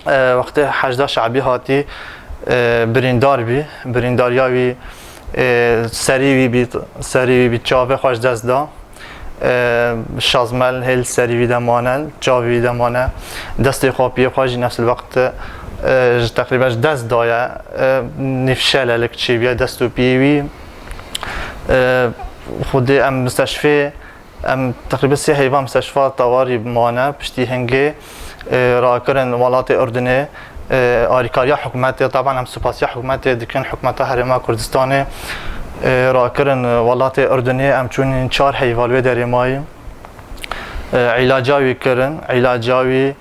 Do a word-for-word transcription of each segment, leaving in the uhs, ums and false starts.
E, wextê Heşda Şebî hatî, e, birîndar bî, birîndariya wî, e, serî wî bî, serî wî bî, çavê xwe ji dest da. E, şazmel hê li serî wî de mane, çavê wî de mane. Destê xwe, piyê xwe jî nefs el wext, e, ji teqrîben ji dest daye. E, nîvşelelik çêbûye dest û piyê wî. E, Xwedê em misteşfê Em teqrîben sê heyva misteşfa tewarî mane, piştî hingê, e, rakirin welatê Urdunê, e, arîkariya hikûmetê, taban em supasiya hikûmetê dikin, hikûmeta Herêma Kurdistanê, e, rakirin welatê Urdunê, em çûnin çar heyva li wê derê mayî. E, îlaca wî kirin, îlaca wî,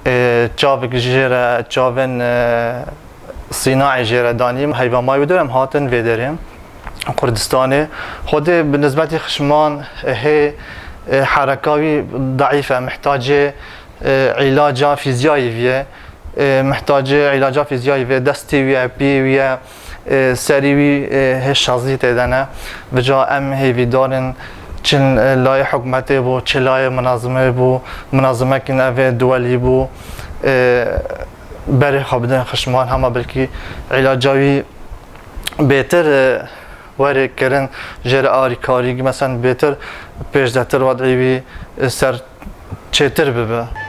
e, çavik jê re, çavên, e, sînaê jê re danî, heyva mayî wê derê em hatin vê derê. Kurdistanê. Xwedê bi nisbetî xişman hê, e, hereka wî daîf e, mihtacê, e, îlaca fîzyayî viye, e, mihtacê îlaca fîzyayî viye, destê wî ye, piyê wî ye, e, serî wî, e, hê şazî tê de ne. Vêca em hêvîdar in çin, e, layê hikûmetê bû, çi layê minazimê bû, minazimekî nevê duwelî bû, e, berê xwe bidin xişman, hema belkî îlaca wî bêtir, e, were kirin, jê re arîkarî, mesen bêtir pêşdetir wadî wî, e, ser çêtir bibe.